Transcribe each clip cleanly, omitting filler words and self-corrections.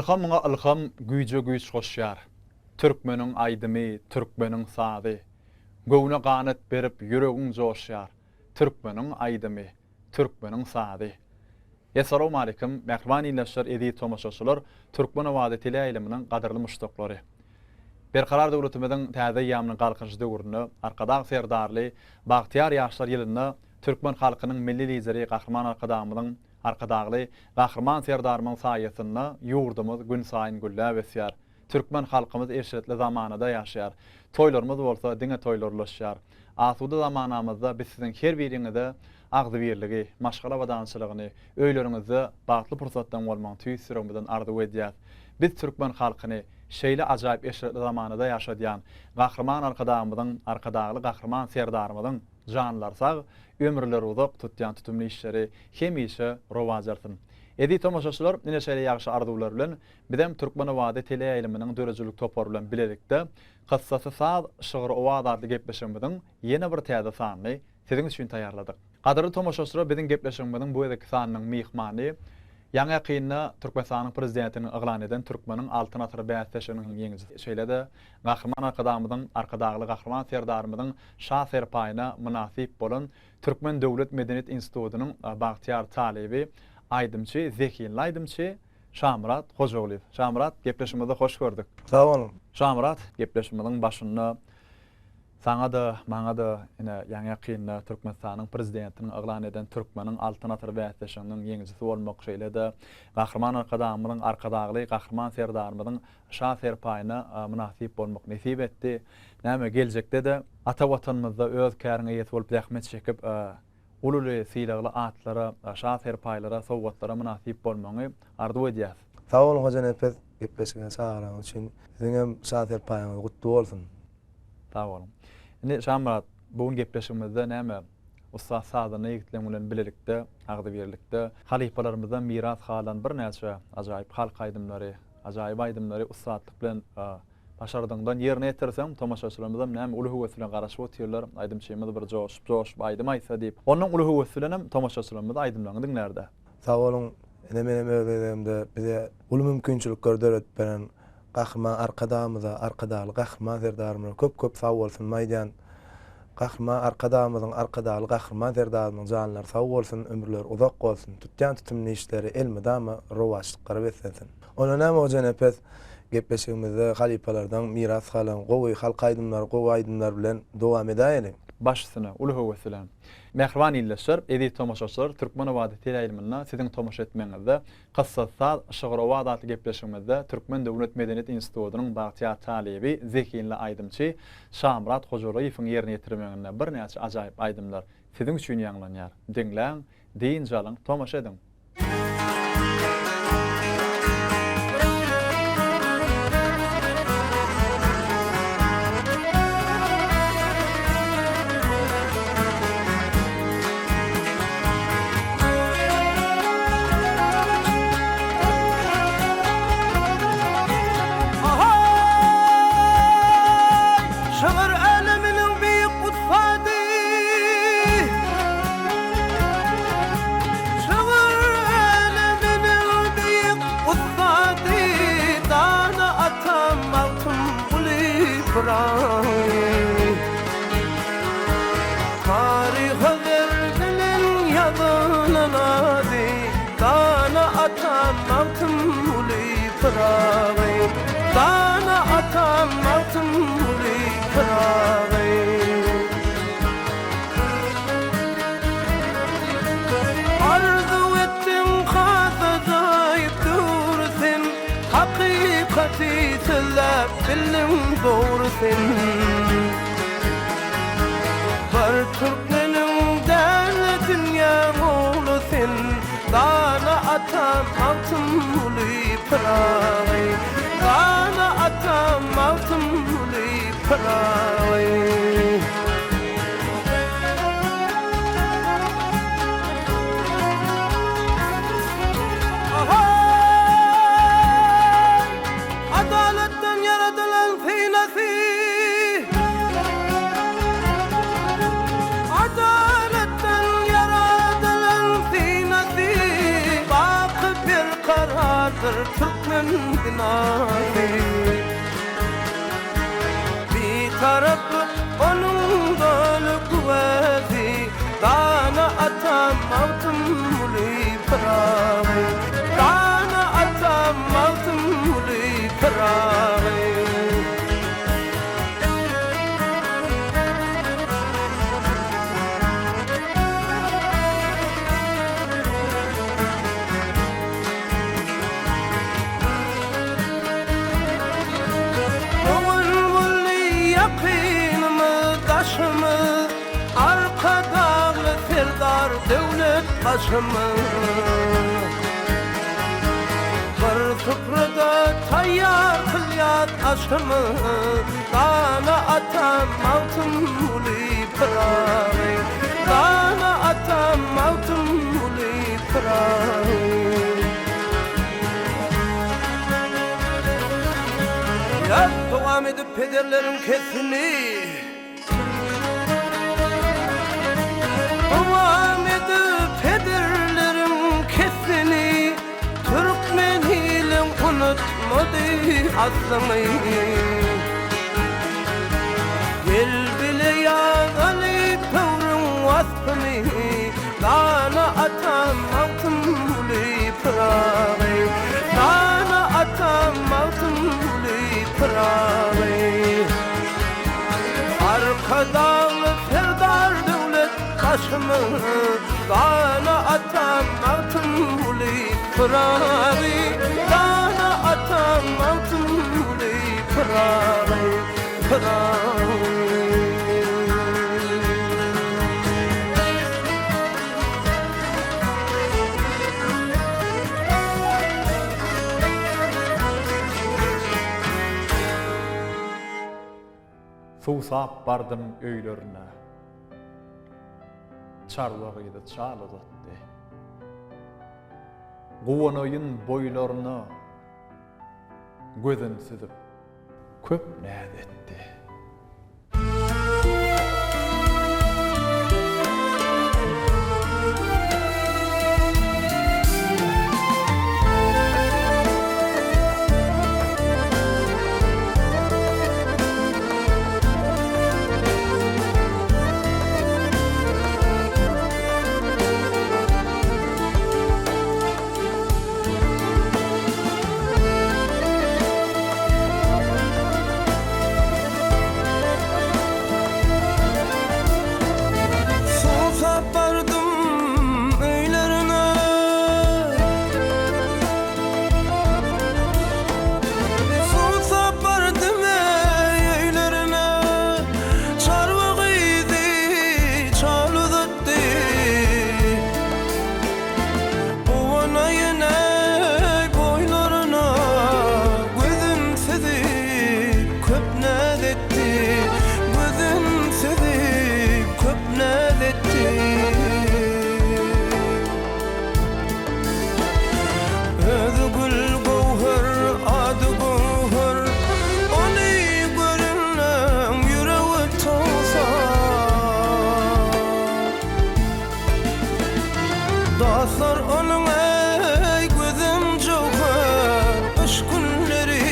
Ylhamyňa ylham, güýje güýç goşýar. Türkmeniň aýdymy, türkmeniň sazy. Göwne ganat berip, ýüregiň joşýar. Türkmeniň aýdymy, türkmeniň sazy. Essalawmaleýkim, mähriban ildeşler, eziz tomaşaçylar, Türkmen owazy teleýaýlymynyň gadyrly muşdaklary! Berkarar döwletimiziň täze eýýamynyň Galkynyşy döwründe Arkadag Serdarly bagtyýar ýaşlar ýylynda türkmen halkynyň Milli Lideri Gahryman Arkadagymyzyň, Arkadagly Gahryman Serdarymyň saýasynda ýurdumyz günsaýyn gülläp ösýär. Türkmen halkymyz eşretli zamanada ýaşaýar. Toýlarymyz bolsa diňe toýlarlaşýar. Asuda zamanamyzda biz siziň her biriňize agzybirligi, maşgala abadançylygyny, öýleriňizde bagtly pursatlaryň bolmagyny tüýs ýüregimizden arzuw edýäs. Biz türkmen halkyny şeýle ajaýyp eşretli zamanada ýaşadýan Gahryman Arkadagymyzyň, Arkadagly Gahryman Serdarymyzyň janlary sag, ömürleri uzak, tutýan tutumly işleri hemişe rowaç alsyn. Eziz tomaşaçylar, ine şeýle ýagşy arzuwlar bilen Bizem Türkmen owazy teleýaýlymynyň döredijilik topary bilen bilelikde Kyssasy saz, şygry owaz atly gepleşigimiziň ýene bir täze sanyny siziň üçin taýýarladyk. Gadyrly tomaşaçylar biziň gepleşigimiziň bu gezekki sanynyň myhmany ýaňy-ýakynda Türkmenistanyň Prezidentiniň yglan eden Türkmeniň Altyn asyry bäsleşiginiň ýeňijisi şeýle-de Gahryman Arkadagymyzyň Arkadagly Gahryman Serdarymyzyň Şa serpaýyna mynasyp bolan Türkmen döwlet medeniýet institutynyň bagtyýar talyby, aýdymçy, zehinli aýdymçy, Şamyrat Hojagulyýew. Şamyrat, gepleşigimizde hoş gördük. Sag boluň. Şamyrat, gepleşigimiziň başynda saňa-da, maňa-da ine, ýaňy-ýakynda Türkmenistanyň Prezidentiniň yglan eden Türkmeniň Altyn asyry bäsleşiginiň ýeňijisi bolmak, şeýle-de Gahryman Arkadagymyzyň, Arkadagly Gahryman Serdarymyzyň Şa serpaýyna mynasyp bolmak nesip etdi. Näme, geljekde-de ata Watanymyzda öz käriň eýesi bolup zähmet çekip, Uly-uly sylagly atlara, şa serpaýlara, sowgatlara mynasyp bolmagyňy arzuw edýäs. Sag boluň Hojanepes gepleşige çagyranyňyz üçin. Siziňem şa serpaýyňyz gutly bolsun. Sag boluň. Indi Şamyrat, bu gün gepleşigimizde näme ussat sazanda ýigitleň bilen bilelikde, agzybirlikde halypalarymyzdan miras galan birnäçe ajaýyp halk aýdymlary, ajaýyp aýdymlary ussatlyk bilen Başardygyňdan ýerine ýetirseň, tomaşaçylarymyzam näme uly höwes bilen garaşyp otyrlar, aýdymçymyz bir joşup, joşup aýdym aýtsa diýip. Ondan uly höwes bilenem tomaşaçylarymyz aýdymlaryňy diňlärde. Sag boluň, ine menem öz gezegimde bize uly mümkinçilikleri döredip beren Gahryman Arkadagymyza, Arkadagly Gahryman Serdarymyza köp köp sag bolsunymy aýdýan. Gahryman Arkadagymyzyň, Arkadagly Gahryman Serdarymyzyň janlary sag bolsun, ömürleri uzak bolsun, tutýan tutumly işleri elmydama rowaçlyklara beslensin. Onda näme Hojanepes, gepleşigimizde halypalardan miras galan gowy halk aýdymlary, gowy aýdymlar bilen dowam edäýeliň. Baş üstüne, uly höwes bilen. Mähriban ildeşler, eziz tomaşaçylar, Türkmen owazy teleýaýlymynda siziň tomaşa etmegiňizde Kyssasy saz, şygyr owaz atly gepleşigimizde Türkmen döwlet medeniýet institutynyň bagtyýar talyby, zehinli aýdymçy Şamyrat Hojalyýewiň ýerine ýetirmeginde birnäçe ajaýyp aýdymlar siziň üçin ýaňlanýar. Diňläň, dynç alyň, tomaşa ediň! Şygyr äleminiň beýik ussady. Şygyr äleminiň beýik ussady. Dana atam Magtymguly Pyragy. Taryha zer bilen ýazylan ady, Dana atam Magtymguly Pyragy. Dana atam Magtymguly Pyragy. Arzuw etdiň has ajaýyp döwri sen, Hakykaty sözläp bildiň dogry sen. Bir türkmeniň däl-de dünýäň ogly sen, Dana atam Magtymguly Pyragy, Dana atam Magtymguly Pyragy. Adalatdan ýaradylan synasy Adalatdan ýaradylan synasy Baky berkarardyr türkmen. türkmen binasy. Bitaraplyk onuň doly güwäsi, Dana atam Magtymguly Pyragy. Dana atam Magtymguly Pyragy. Ogul boldy ýakynymyz, daşymyz, Arkadagly Serdar döwlet başymyz. Bir suprada taýýar kylýas aşymyz, Dana atam Magtymguly Pyragy. Dana atam Magtymguly Pyragy. Ýaz dowam edip pederleriň kesbini. Dowam edip pederleriň kesbini. Türkmen iliň unutmady aslyny. Gel bile ýazaly töwrüň waspyny. Dana atam Magtymguly Pyragy Dana atam Magtymguly Pyragy Arkadagly Serdar döwlet başymyz Dana atam Magtymguly Pyragy Dana atam Magtymguly Pyragy Pyragy. Suwsap bardym öýlerine. Çarwa gyzy çal uzatdy. Guwanaýyn boýlaryna. Gözün süzüp köp näz etdi. Suwsap bardym öýlerine Suwsap bardym eý öýlerine Çarwa gyzy çal uzatdy Guwanaýyn eý boýlaryna Gözüm süzüp köp näz etdi Gözüm süzüp köp näz etdi Özi gül göwher ady göwher Ony görenleň ýüregi towsar Dostlar onuň eý gözüm jöwher Gyş günleri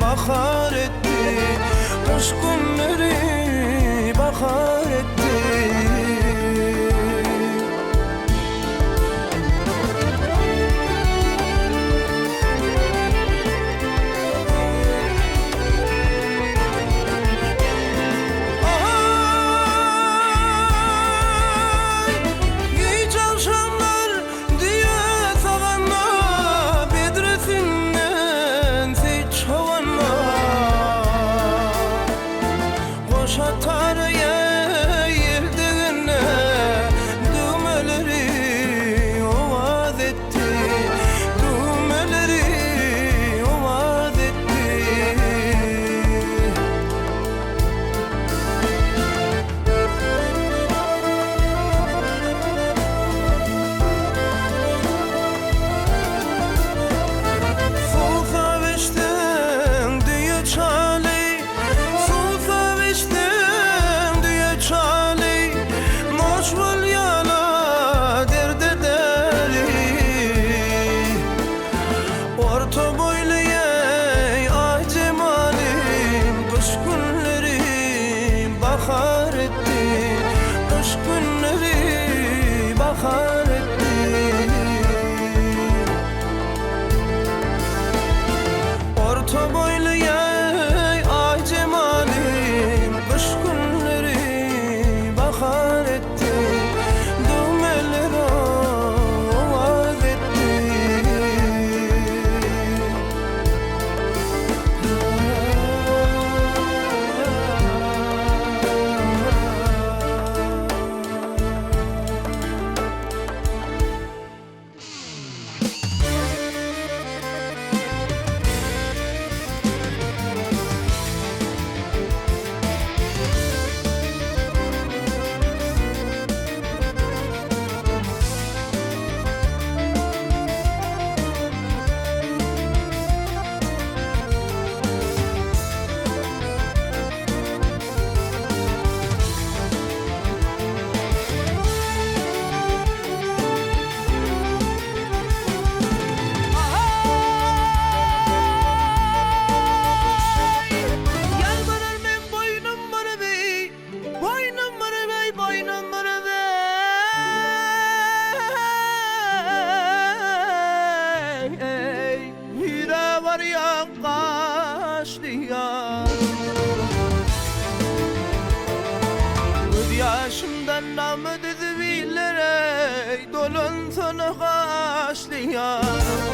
bahar etdi Gyş günleri bahar etdi. Aý, giç agşamlar düýe saganda, Bedresinden seýit çoganda, Goşa tar ýer. bahar etdi. Orta boýly ýaý aý jemalym Gyş günleri bahar etdi. Düwmeler owaz etdi. Ýalbarar men boýnum burup, Boýnum burup, boýnum burup, Nirä barýaň gaşlyýan? Gözýaşymdan nama düzüp illere, Dolansana gaşly ýarym,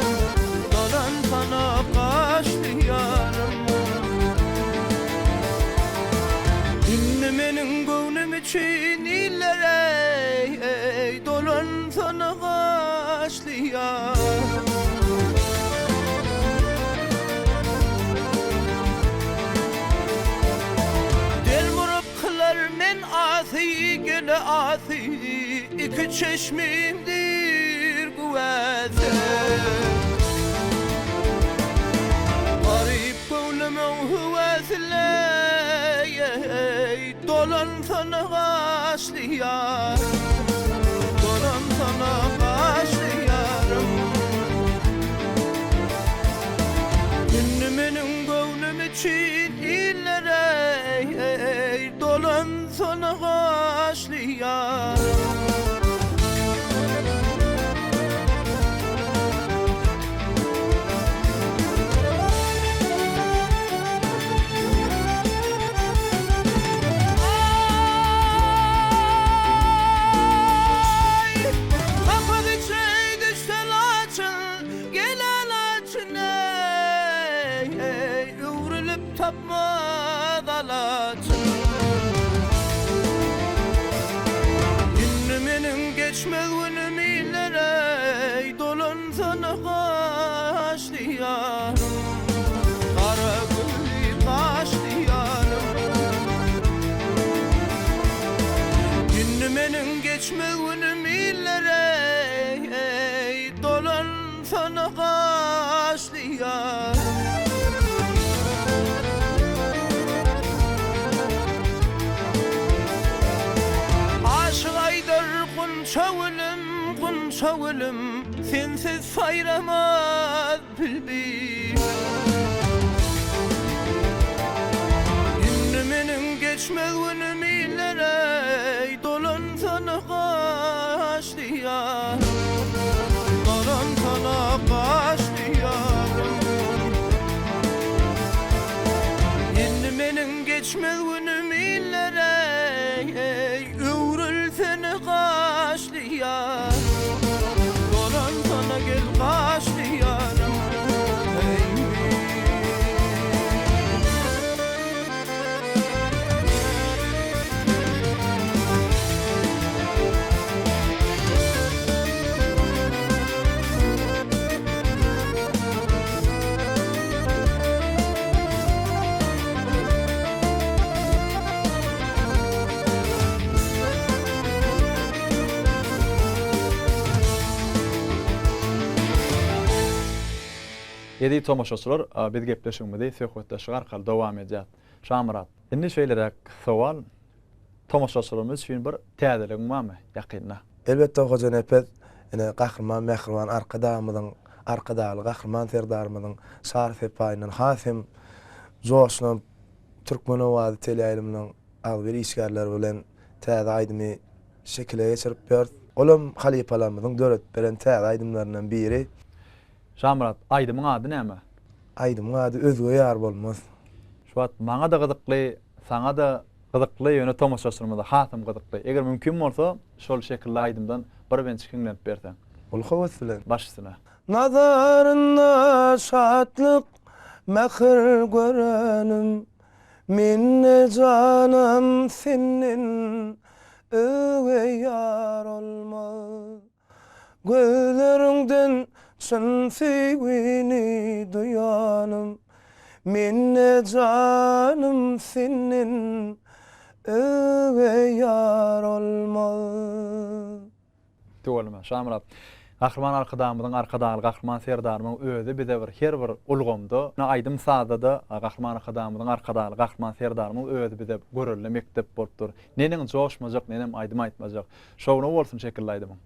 Dolansana gaşly ýarym. Indi meniň göwnüm üçin illere, Dolansana gaşly ýarym. Delmuryp kylar men asy, gele asy, Iki çeşmimdir güwäsi. Garyp göwnümiň höwesine, Dolansana gaşly ýarym, Dolansana gaşly ýarym. Indi meniň göwnüm üçin illere, Dolansana gaşly ýarym. Aý, kapak içre düşse laçyn, Gelen laçyn eý, eý, Öwrülip tapmaz alaçyn. Indi meniň geçmez günüm illere, eý, Dolansana gaşly ýarym, Gara gülli gaşly ýarym. Indi meniň geçmez günüm illere, eý, Dolansana gaşly ýarym. Aşyk aýdar gunça gülüm, gunça gülüm, Sensiz saýramaz bilbil. Indi meniň geçmez günüm illere, Dolansana gaşly ýarym, Dolansana gaşly ýarym. Indi meniň geçmez günüm illere, Öwrülsene gaşly ýarym, Dolansana gel gaşly ýarym, Eý. Eziz tomaşaçylar, biz gepleşigimizi söhbetdeşlik arkaly dowam edýäs. Şamyrat, indi şeýleräk sowal, tomaşaçylarymyz üçin bir täzeligiň barmy ýakynda? Elbetde Hojanepes, ine, Gahryman Mähriban Arkadagymyzyň, Arkadagly Gahryman Serdarymyzyň şar sepaýyndan has hem joşlanyp, Türkmen owazy teleýaýlymynyň agzybir işgärleri bilen täze aýdymy şekile geçirip ýörüs. Olam halypalarymyzyň döredip beren täze aýdymlaryndan biri. Şamyrat, aýdymyň ady näme? Aýdymyň ady Özge ýar bolmaz. Şu wagt maňa-da gyzykly, saňa-da gyzykly, ýöne tomaşaçylarymyza hasam gyzykly. Eger mümkin bolsa, şol şekilli aýdymdan bir bentjik hiňlenip berseň. Uly höwes bilen. Baş üstüne. Nazarynda şatlyk, mähir görenim, Mende janam senden özge ýar olmaz. Gözleriňden çyn söýgini duýanym, Mende janym senden özge ýar olmaz. Tüweleme, Şamyrat. Gahryman Arkadagymyzyň, Arkadagly Gahryman Serdarymyň özi bize bir her bir ulgamda, aýdym-sazda-da Gahryman Arkadagymyzyň, Arkadagly Gahryman Serdarymyň özi bize görelde mekdep bolup dur. Neneň joşmajak, nenem aýdym aýtmajak. Şowuna bolsun şekilli aýdymyň.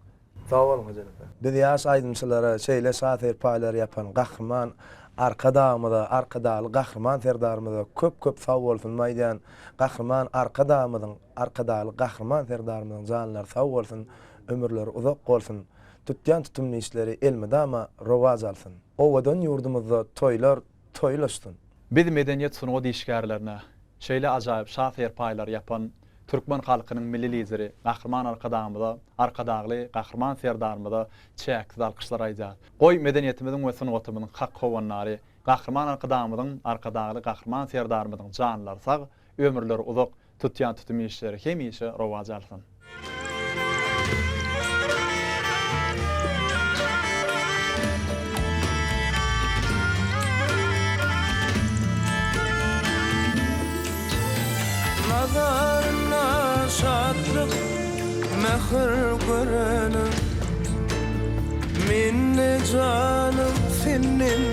Sag boluň Hoja ene. Biz ýaş aýdymçylara şeýle şa serpaýlary ýapan Gahryman Arkadagymyza, Arkadagly Gahryman Serdarymyza köp köp sag bolsunymy aýdýan. Gahryman Arkadagymyzyň, Arkadagly Gahryman Serdarymyzyň janlary sag bolsun, ömürleri uzak bolsun, tutýan tutumly işleri elmydama rowaç alsyn. Owadan ýurdumyzda toýlar toýlaşsyn. Biz medeniýet-sungat işgärlerine şeýle ajaýyp şa serpaýlary ýapan türkmen halkynyň Milli Lideri Gahryman Arkadagymyza, Arkadagly Gahryman Serdarymyza çäksiz alkyşlar aýdýarys. Goý, medeniýetimiziň we sungatymyzyň hak howandary Gahryman Arkadagymyzyň, Arkadagly Gahryman Serdarymyzyň janlary sag, ömürleri uzak, tutýan tutum işleri hemişe rowaç alsyn! Nazarynda şatlyk, mähir görenim, Mende janym senden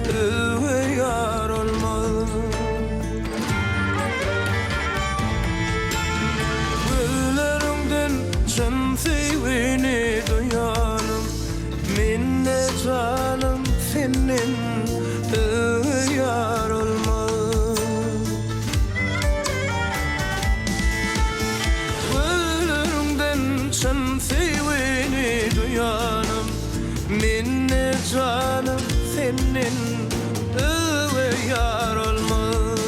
özge ýar olmaz. Gözleriňden çyn söýgini duýanym, Mende janym senden özge ýar olmaz. Gözleriňden çyn söýgini duýanym, Mende janym senden özge ýar olmaz.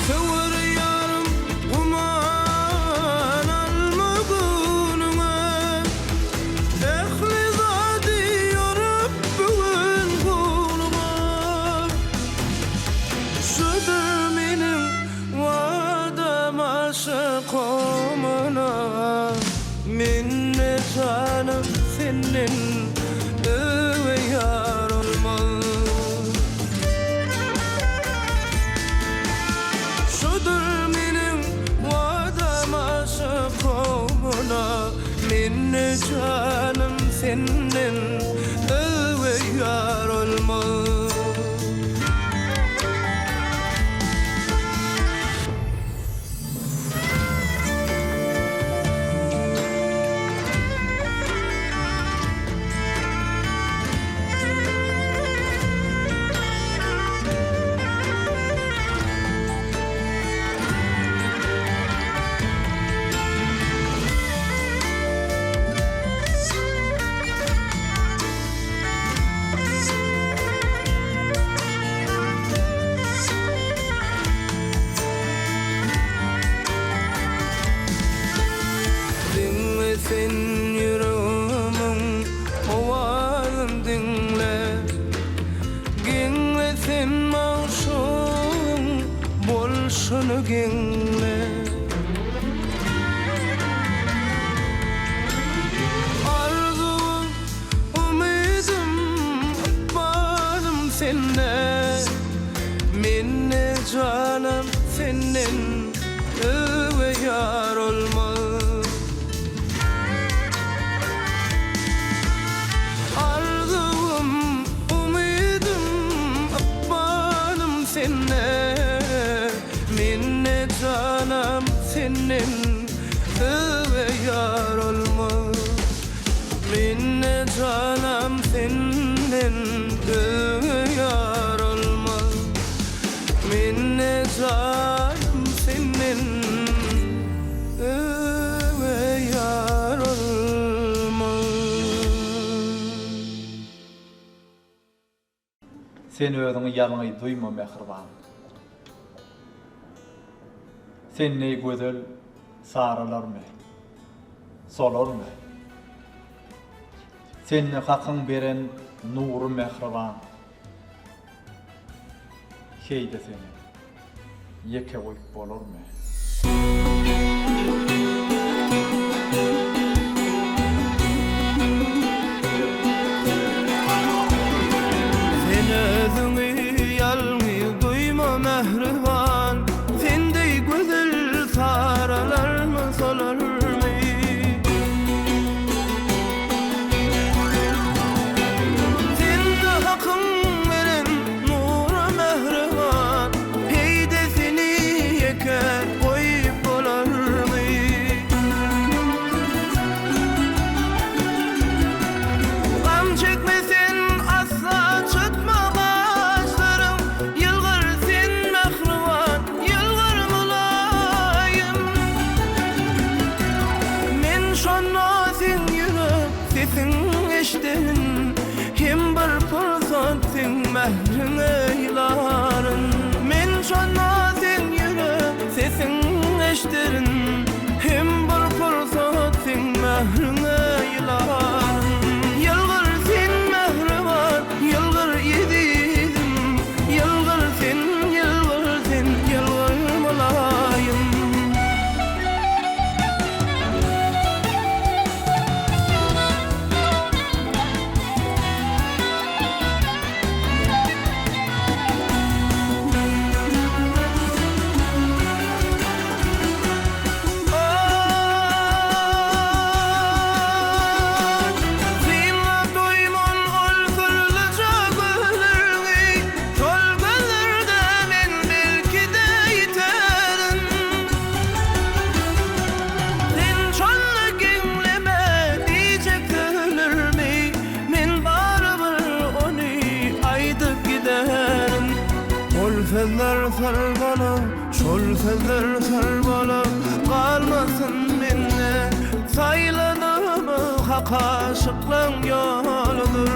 Söwer ýarym güman alma göwnüňe, Ähli zady ýorup bu gün göwnüňe. Şudur meniň wadam aşyk omuna. Mende janym senden öwe ýar olmaz. Şudur meniň wadam aşyk omuna. Mende janym senden öwe ýar olmaz. Diňle sen ýüregimiň owazyn diňle Geňle sen magşugyň bolşuny geňle Arzuwym Umydym, ykbalym sende, Mende janam senden özge ýar olmaz. Arzuwym, umydym, ykbalym sende, Mende janam senden özge ýar olmaz. Mende janam senden özge ýar olmaz. Sen özüňi ýalňyz duýma mähriban. Sen deý gözel saralarmy, solarmy? Sende Hakyň beren nury mähriban. Heý-de seni ýeke goýup bolarmy? Sen özüňi ýalňyz duýma mähriban, Sen deý gözel saralarmy, solarmy? Sende Hakyň beren nury mähriban, Heý-de seni ýeke goýup bolarmy? Gam çekme sen asla çytma gaşlaryň, Ýylgyr sen mähriban, ýylgyr mylaýym. Men şonda seň ýürek sesiň eşderin, Hem bir pursat seň mähriňe ýylaryn. Men şonda seň ýürek sesiň eşderin, Hem bir pursat seň mähriňe ýylaryn. Ýylgyr sen mähriban, ýylgyr ezizim, Ýylgyr sen, ýylgyr sen, ýylgyr mylaýym. Synlap doýman ol syrlyja gözlerňi, Şol gözlerde men belki-de ýiterin. Sen şonda geňleme diýjek sözlerimi, Men barybir ony aýdyp giderin. Ol sözler syr bolup, şol sözler syr bolup galmasyn mende. Saýladym hak aşyklaň ýoludyr.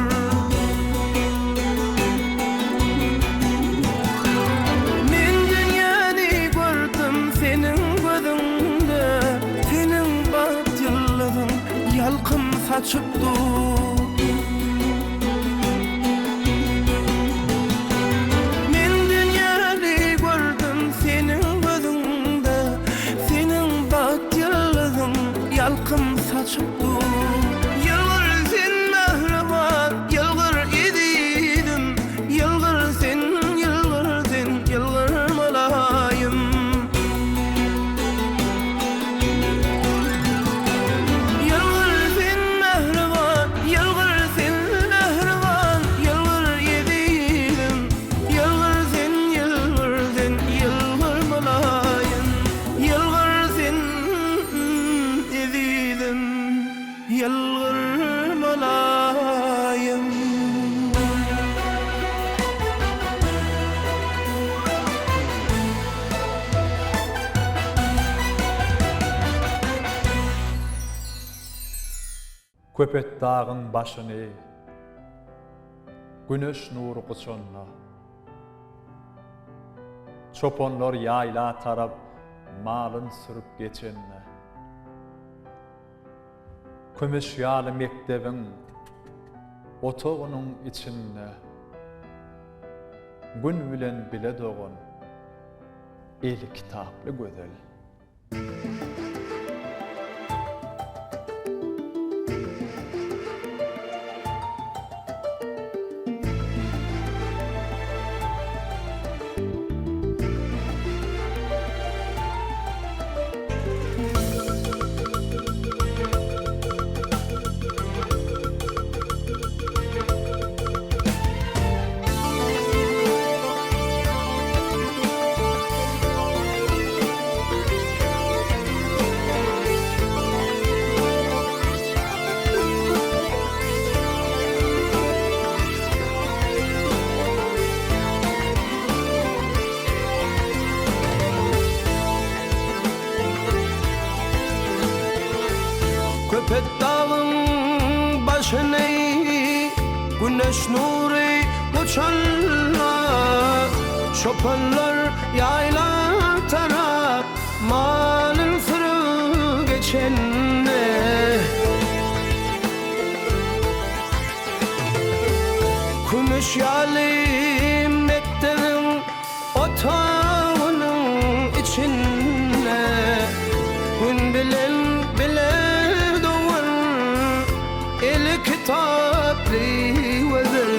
Men dünýäni gördüm seniň gözüňde, Seniň bagt ýyldyzyň ýalkym saçyp dur. Men dünýäni gördüm seniň gözüňde, Seniň bagt ýyldyzyň ýalkym saçyp dur. Ýylgyr sen mähriban, ýylgyr ezizim, Ýylgyr sen, ýylgyr sen, ýylgyr mylaýym. Ýylgyr sen mähriban, ýylgyr sen mähriban, ýylgyr ezizim. Ýylgyr sen, ýylgyr sen, ýylgyr mylaýym. Ýylgyr sen ezizim, ýylgyr mylaýym. Köpetdagyň başyny Güneş nury guçanda, Çopanlar ýaýla tarap malyn sürüp geçende, Kümüş ýaly mekdebiň otagynyň içinde Gün bilen bile dogan eli kitaply gözel. Köpetdagyň başyny Güneş nury guçanda. Çopanlar ýaýla tarap malyn sürüp geçende. Kümüş ýaly mekdebiň otagynyň içinde Gün bilen bile dogan eli kitaply gözel.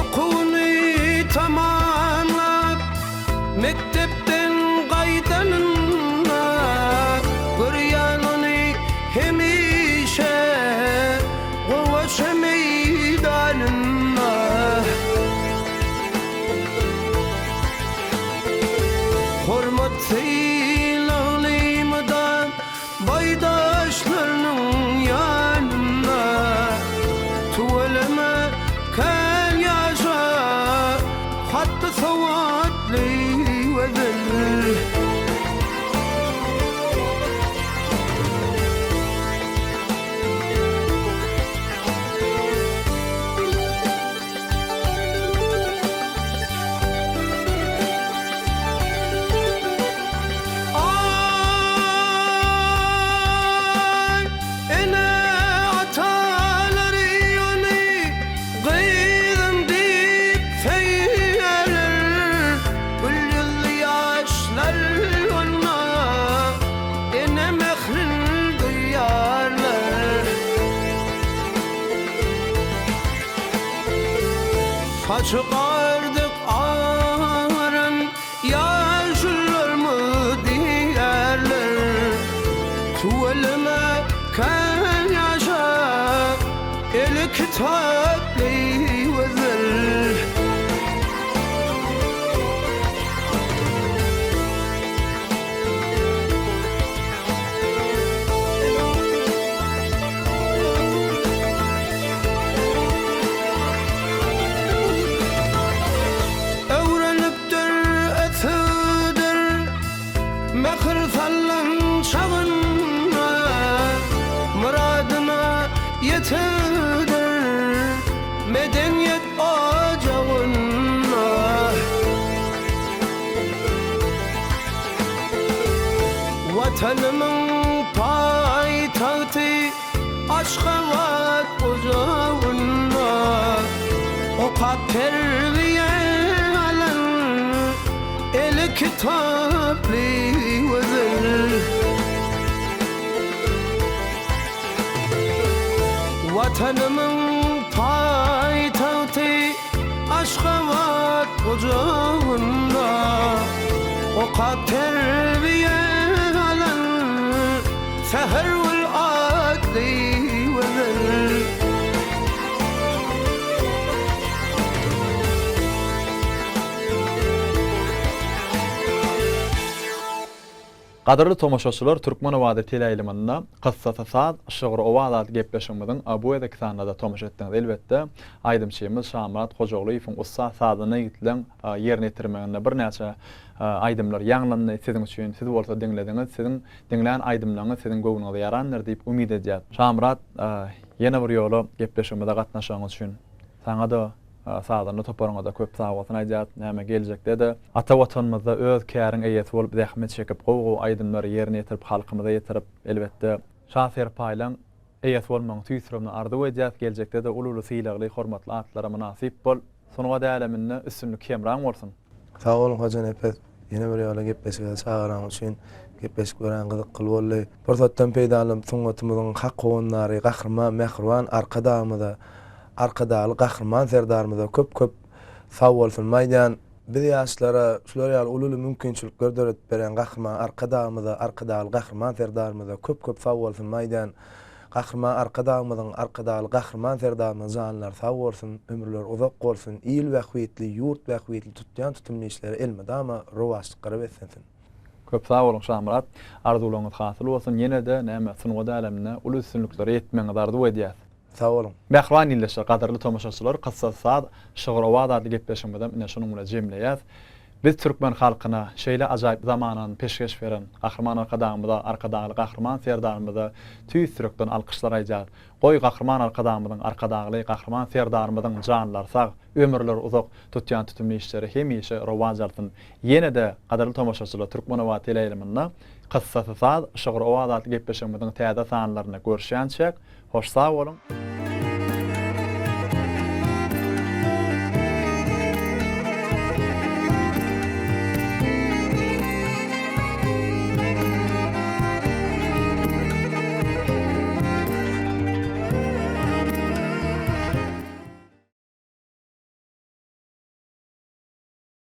Okuwyny tamamlap, mekdepden gaýdanynda, görýän ony hemişe gowaça meýdanynda. Hormat sylagly mydam Boýdaşlarynyň ýanynda Tüweleme kän ýaşa Hatda sowatly gözel. Aý, ene-atalary ony gyzym diýip söýerler, Gül ýüzli ýaşlar onda ene mährin duýarlar. Saçy gardyk agaran Ýaşulylarmy diýerler, Tüweleme kän ýaşa, eli kitaply gözel. Öwrenipdir, ösüdir, mähir sallan çagynda, Myradyna ýetedir, medeniýet ojagynda. Watanymyň paýtagty Aşgabat gujagynda okap terbiýe alan eli kitaply gözel. Watanymyň paýtagty Aşgabat gujagynda okap terbiýe alan Sähergül atly gözel. Gadyrly tomaşaçylar Türkmen owazy teleýaýlymynda Kyssasy saz, şygry owaz atly gepleşigimiziň bu gezekki sanynada tomaşa etdiňiz. Elbetde, aýdymçymyz Şamyrat Hojagulyýewiň ussat sazanda ýigitleň ýerine ýetirmeginde birnäçe aýdymlar ýaňlandy siziň üçin. Siz bolsa diňlediňiz. Siziň diňlän aýdymlaryňyz siziň göwnüňize ýarandyr diýip umyt edýäs. Şamyrat, ýene bir ýola gepleşigimize gatnaşygyňyz üçin saňa-da, sazanda toparyňa-da köp sagbolsun aýdýas. Näme, geljekde-de ata Watanymyzda öz käriň eýesi bolup zähmet çekip, gowy-gowy aýdymlary ýerine ýetirip, halkymyza ýetirip, elbetde, şa serpaýlaň eýesi bolmagyňy tüýs ýüregimden arzuw edýäs. Geljekde-de uly-uly sylagly, hormatly atlara mynasyp bol. Sungat äleminde üstünlik hemraň bolsun! Sag boluň Hojanepes, ýene bir ýola gepleşige çagyranyň üçin. Gepleşik örän gyzykly boldy. Pursatdan peýdalanyp sungatymyzyň hak howandary Gahryman Mähriban Arkadagymyza, Arkadagly Gahryman Serdarymyza köp köp sag bolsunymy aýdýan. Biz ýaşlara şular ýaly uly uly mümkinçilikleri döredip berýän Gahryman Arkadagymyza, Arkadagly Gahryman Serdarymyza köp köp sag bolsunymy aýdýan. Gahryman Arkadagymyzyň, Arkadagly Gahryman Serdarymyzyň janlary sag bolsun, ömürleri uzak bolsun, il bähbitli, ýurt bähbitli tutýan tutumly işleri elmydama rowaçlyklara beslensin. Köp sag boluň Şamyrat. Arzuwlaryňyz hasyl bolsun. Ýene-de näme sungat äleminde uly üstünliklere ýetmegiňizi arzuw edýäs. Sag boluň. Mähriban ildeşler, gadyrly tomaşaçylar, Kyssa saz, şygyr owaz atly gepleşigimizem ine şunuň bilen jemleýäs. Biz türkmen halkyna şeýle ajaýyp zamanany peşgeş beren Gahryman Arkadagymyza, Arkadagly Gahryman Serdarymyza tüýs ýürekden alkyşlar aýdýarys. Goý, Gahryman Arkadagymyzyň, Arkadagly Gahryman Serdarymyzyň janlary sag, ömürleri uzak, tutýan tutumly işleri hemişe rowaç alsyn. Ýene-de, gadyrly tomaşaçylar, Türkmenobat teleýaýlymynda Kyssasy saz, şygyr owaz atly gepleşigimiziň täze sanlarynda görüşýänçäk, hoş sag boluň!